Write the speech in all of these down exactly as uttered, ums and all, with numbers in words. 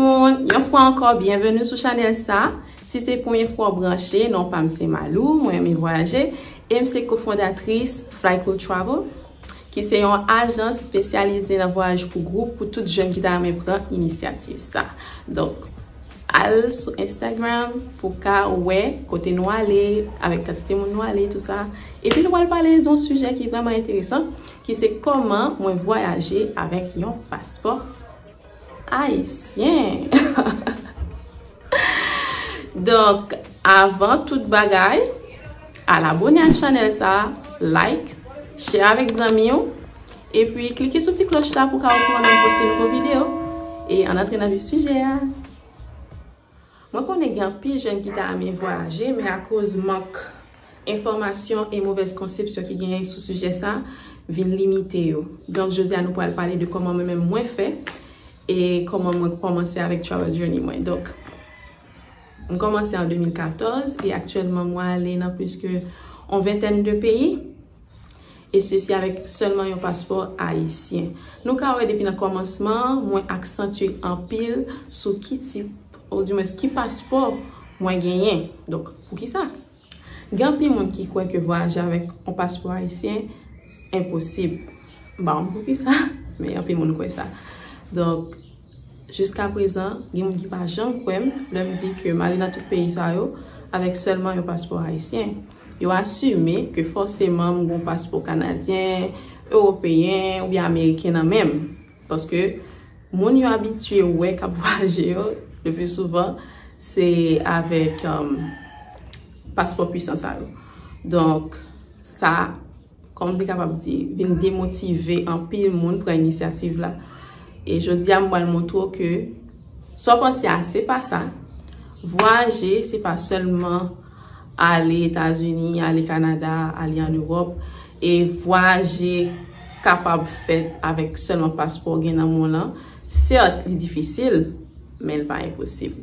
Moun, yon fwa ankò, byenveni sou chanèl sa. Si se premye fwa w branche, non pa m se Malou, mwen renmen vwayaje, e m se kofondatris Fly Cool Travel, ki se yon ajans espesyalize nan vwayaj pou gwoup pou tout jèn ki ta renmen pran inisyativ sa. Donk, al sou Instagram pou ka wè kote nou ale, avèk kantite moun nou ale, tou sa. Epi nou pral pale de yon sijè ki vrèman enteresan, ki se kòman mwen vwayaje avèk yon paspò ayisyen. Donk, avan tout bagay, al abone ak chanèl sa, like, share avèk zanmi w, epi klike sou ti klòch la pou ka okouran lè m poste nouvo videyo. E ann antre nan vif sijè a. Mwen konnen gen anpil jèn ki ta renmen vwayaje, men akoz mank enfòmasyon e movèz konsepsyon ki genyen sou sijè sa, vin limite yo. Donk, jodi a, nou pral pale de kòman mwen menm mwen fè e kòman mwen kòmanse avèk travel journey mwen. Donk, m kòmanse an de mil katòz e aktyèlman mwen ale nan plis ke yon ventèn de peyi, e sesi avèk sèlman yon paspò ayisyen. Nou ka wè depi nan kòmansman, mwen aksantye anpil sou ki tip, oudimwens ki paspò mwen genyen. Donk, poukisa? Gen anpil moun ki kwè ke vwayaje avèk yon paspò ayisyen enposib. M pa konn poukisa, men anpil moun kwè sa. Donk, jiskaprezan, gen moun ki pa janm kwè m lè m di ke m ale nan tout peyi sa yo avèk sèlman yon paspò ayisyen. Yo asime ke fòseman m gen yon paspò kanadyen, ewopeyen oubyen ameriken nan men m. Paske moun yo abitye wè k ap vwayaje yo, le pli souvan, se avèk, um, paspò pwisan sa yo. Donk, sa, kòm m te kapab di, vin demotive anpil moun pran inisyativ la. E jodi a, m pral montre w ke sa w panse a, se pa sa. Vwayaje, se pa sèlman ale Etazini, ale Kanada, ale ann Ewòp. E vwayaje kapab fèt avèk sèlman paspò w gen nan men w lan. Sèt, li difisil, men l pa enposib.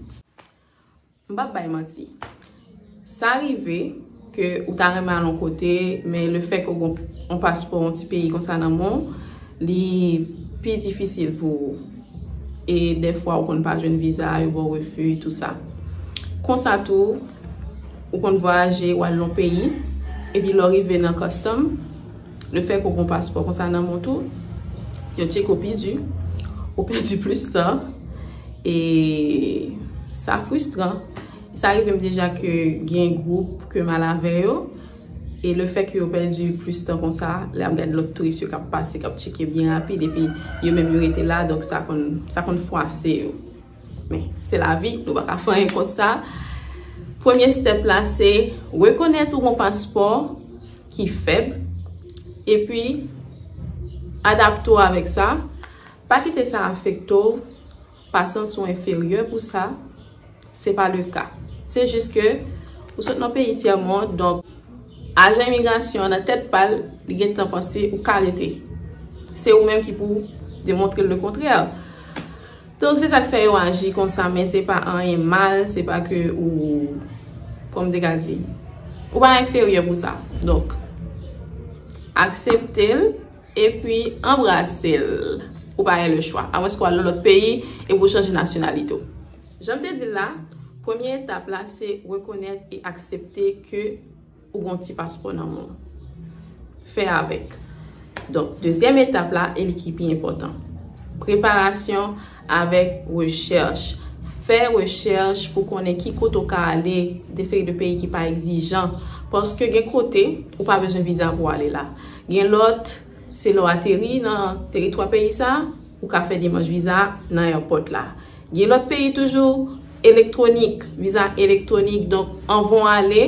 M p ap bay manti. Sa rive ke ou ta renmen al yon kote, men lefètke w gen yon paspò yon ti peyi konsa nan men w, li pi difisil pou ou. E dèfwa, ou konn pa jwenn viza, yo ba w refi, tou sa. Konsa tou, ou konn vwayaje, w al yon peyi, epi lè w rive nan custom, lefètke w gen yon paspò konsa nan men w tou, yo tcheke w pi di, ou pèdi plis tan, e sa fristran. Sa rive m deja ke gen gwoup ke m al avè yo, e lefètke yo pèdi plis tan konsa, lè y ap gade lòt touris yo k ap pase, k ap tcheke byen rapid, epi yo menm yo rete la, donk sa konn, sa konn fwase yo. Men, se lavi, nou pa ka fè anyen kont sa. Premye step la, se rekonèt ou gen yon paspò ki fèb, epi adapte w avèk sa. Pa kite sa afekte w, pa santi w enferyè pou sa. Se pa le ka. Se jis ke ou sot nan peyi tyèmond, donk ajan imigrasyon an nan tèt pa l, li gentan panse ou ka rete. Se ou menm ki pou demontre l le kontrè. Donk, se sa k fè yo aji konsa, men se pa anyen mal, se pa ke ou, kòm m te ka di, ou pa enferyè pou sa. Donk, aksepte l, epi anbrase l. Ou pa gen le chwa. Amwenske w al nan lòt peyi, epi w chanje nasyonalite w. Jan m te di l la, premye etap la, se rekonèt e aksepte ke ou gen yon ti paspò nan men w. Fè avèk. Donk, dezyèm etap la, e li ki pi enpòtan. Preparasyon avèk rechèch. Fè rechèch pou konnen ki kote w ka ale, de seri de peyi ki pa egzijan. Paske gen kote, ou pa bezwen viza pou w ale la. Gen lòt, se lè w ateri nan teritwa peyi sa, ou ka fè demach viza nan airport la. Gen lòt peyi toujou, elektwonik, viza elektwonik. Donk, anvan w ale,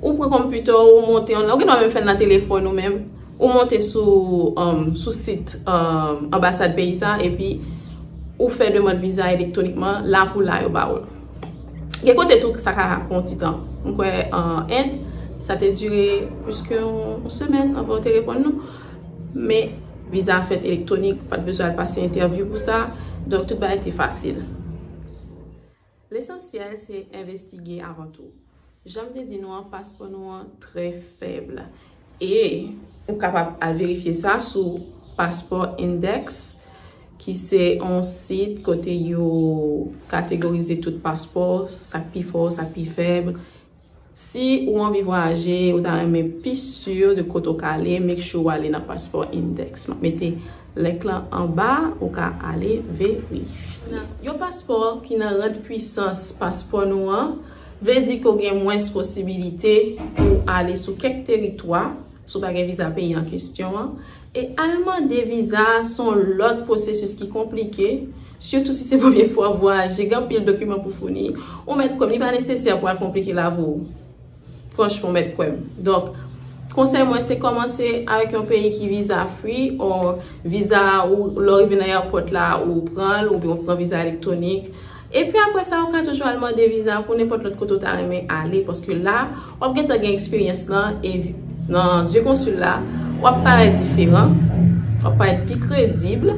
ou pran konpitè w, ou monte online, ou gen dwa menm fè l nan telefòn ou menm, ou monte sou, um, sou sit, um, anbasad peyi sa, epi ou fè demann viza elektwonikman, la pou la yo ba ou l. Gen kote tou sa ka pran yon ti tan. M kwè an End, sa te dire plis ke yon, yon semèn anvan yo te reponn nou. Men viza a fèt elektwonik, pa t bezwen al pase entèvyou pou sa. Donk, tout bagay te fasil. Lesansyèl, se envestige avan tou. Jan m te di nou an, paspò nou an trè fèb. E ou kapab al verifye sa sou Passport Index. ki se yon sit kote yo kategorize tout paspò, sa k pi fò, sa k pi fèb. Si ou anvi vwayaje, ou ta renmen pi si de kote w ka ale, make sure w ale nan Passport Index. M ap mete link lan anba, ou ka ale verifye. Yon paspò ki nan rang pwisans paspò nou an, vle di ke w gen mwens posibilite pou w ale sou kèk teritwa, si w pa gen viza peyi an kesyon an. E al mande viza a se yon lòt pwosesis ki konplike, sitou si se premye fwa w vwayaje, gen anpil dokiman pou founi. Ou mèt kwè m, li pa nesesè pou al konplike lavi w. Franchman, ou mèt kwè m. Donk, konsèy mwen, se kòmanse avèk yon peyi ki viza free, or viza a ou, lè w rive nan airport la, ou pran l, oubyen ou pran viza elektwonik. Epi apre sa, ou ka toujou al mande viza pou nenpòt lòt kote w ta renmen ale, paske la, w ap gentan gen eksperyans lan, e nan zye konsil la, w ap parèt diferan, w ap parèt pi kredib,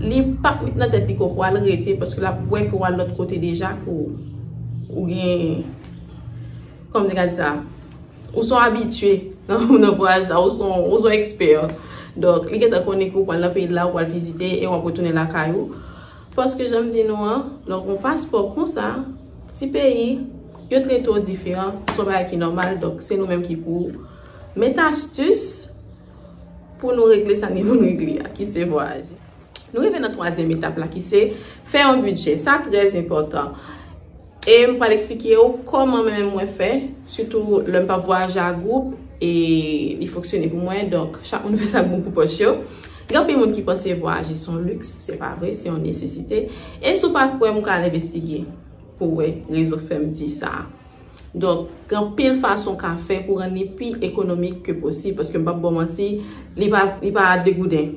li p ap met nan tèt li ke w pral rete, paske l ap wè ke w al lòt kote deja, ke w, ou gen, kòman m te ka di sa, ou se yon abitye nan, nan vwayaj la, ou se yon, ou se yon ekspè. Donk, li gentan konnen ke w pral nan peyi l la, ou pral vizite, e w ap retounen lakay ou. Paske, jan m di nou an, lè w gen yon paspò konsa, ti peyi, yo trete w diferan, se yon bagay ki nòmal, donk se nou menm ki pou mete astis pou nou regle sa n gen pou n regle a, ki se vwayaje. Nou rive nan twazyèm etap la, ki se fè yon bidjè. Sa trè enpòtan. E m pral eksplike w kòman mwen menm mwen fè, sitou lè m p ap vwayaje a gwoup, e li fonksyone pou mwen, donk chak moun fè sa k bon pou pòch yo. Gen anpil moun ki panse vwayaje se yon liks, se pa vre, se yon nesesite. E si w pa kwè m, ou ka al envestige pou w wè rezon k fè m di sa. Donk, gen anpil fason w ka fè pou rann li pi ekonomik ke posib, paske m p ap ba w manti, li pa, li pa de gouden.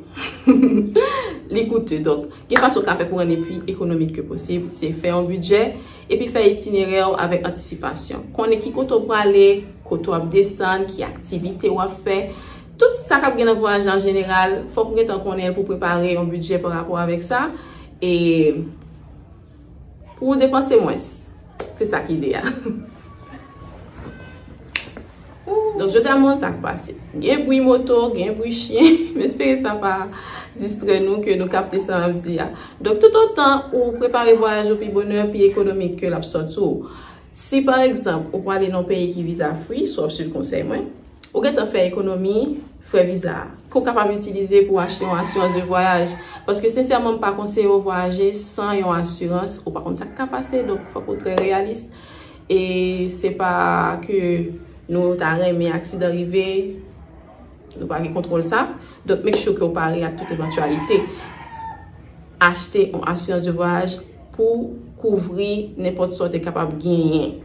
Li koute. Donk, gen fason w ka fè pou rann li pi ekonomik ke posib, se fè yon bidjè, epi fè itinerè w avèk antisipasyon. Konnen ki kote w prale, kote w ap desann, ki aktivite w ap fè. Tout sa k ap gen nan vwayaj la an jeneral, fòk ou gentan konnen l pou w prepare yon bidjè pa rapò avèk sa. E pou w depanse mwens. Se sa k ide a. Donk, jodi a, m konn sa k pase. Gen bri moto, gen bri chen. M espere sa pa distrè nou, ke nou kapte sa m ap di a. Donk, toutotan ou prepare vwayaj ou pi bonè, pi ekonomik ke l ap sòti w. Si, pa egzanp, ou prale nan yon peyi ki viza free, si w ap swiv konsèy mwen, ou gentan fè ekonomi frè viza a, ke w kapab itilize pou w achte yon asirans de vwayaj. Paske, sensèman, m pa konseye w vwayaje san yon asirans. Ou pa konn sa k ka pase, donk fòk ou trè reyalis. E se pa ke nou ta renmen aksidan rive, nou pa gen kontwòl sa. Donk, make sure ke w pare ak tout evantyalite. Achte yon asirans de vwayaj pou kouvri nenpòt sa w te kapab genyen.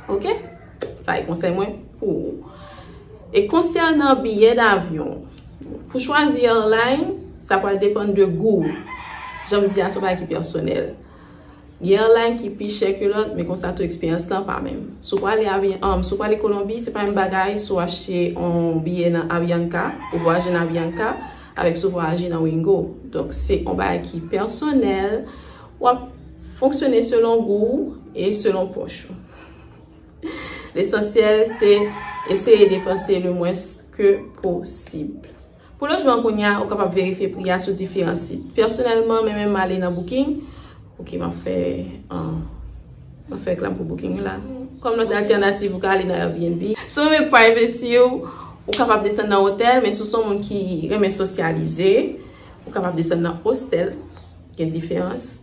Oke? Sa e konsèy mwen pou ou. E konsènan biyè davyon, pou chwazi airline, sa pral depann de gou w. Jan m di a, se yon bagay ki pèsonèl. Gen airline ki pi chè ke lòt, men konsa tou eksperyans lan pa menm. Si w prale avy-, um, si w prale Kolonbi, se pa menm bagay si w achte yon biyè nan Avianca, ou vwayaje nan Avianca, avèk si w vwayaje nan Wingo. Donk, se yon bagay ki pèsonèl, w ap fonksyone selon gou w e selon pòch ou. Lesansyèl, se eseye depanse le mwens ke posib. Pou lojman kounye a, ou kapab verifye pri a sou diferan sit. Pèsonèlman, mwen menm, m ale nan Booking. Ok, m ap fè, ah, m ap fè reklam pou Booking la. Kòm lòt altènativ, ou ka ale nan Airbnb. Si w renmen privacy w, ou kapab desann nan otèl, men si w se yon moun ki renmen sosyalize, ou kapab desann nan hostel. Gen diferans.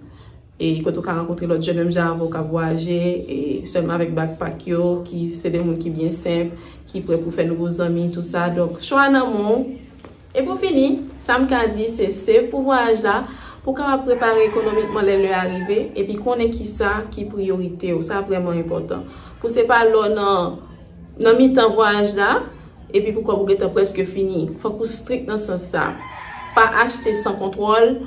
E kote w ka rankontre lòt jèn menm jan avè w k ap vwayaje, e sèlman avèk backpack yo, ki se de moun ki byen senp, ki prè pou fè nouvo zanmi, tout sa. Donk, chwa nan men w. E pou fini, sa m ka di, se save pou vwayaj la, pou w kapab prepare ekonomikman lè lè a rive, epi konnen kisa ki priyorite w. Sa vrèman enpòtan. Pou se pa lè w nan, nan mitan vwayaj la, epi pou kòb ou gentan prèske fini. Fòk ou strik nan sans sa. Pa achte san kontwòl,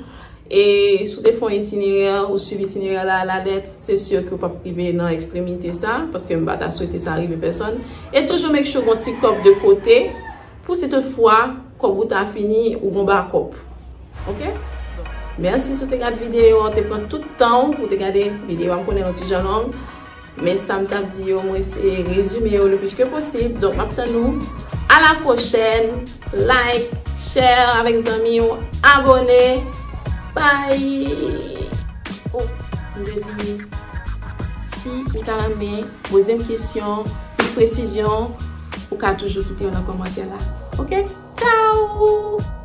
e si w te fè yon itinerè, ou swiv itinerè la alalèt, se si ke w p ap rive nan ekstremite sa, paske m pa ta swete sa rive pèsòn. E toujou make sure gon ti kòb de kote, pou si tout fwa kòb ou ta fini, ou gon bakòp. Ok? Mèsi si w te gade videyo a, w te pran tout tan w pou w te gade videyo a. M konnen l yon ti jan long, men sa m t ap di yo, mwen eseye rezime yo le plis ke posib. Donk, m ap tann nou. A la pwochèn. Like, share avèk zanmi w, abone. Bye. Oh, m te bliye. Si ou ta renmen poze m kesyon, plis presizyon, ou ka toujou kite yo nan kòmantè la. Ok? Tchao!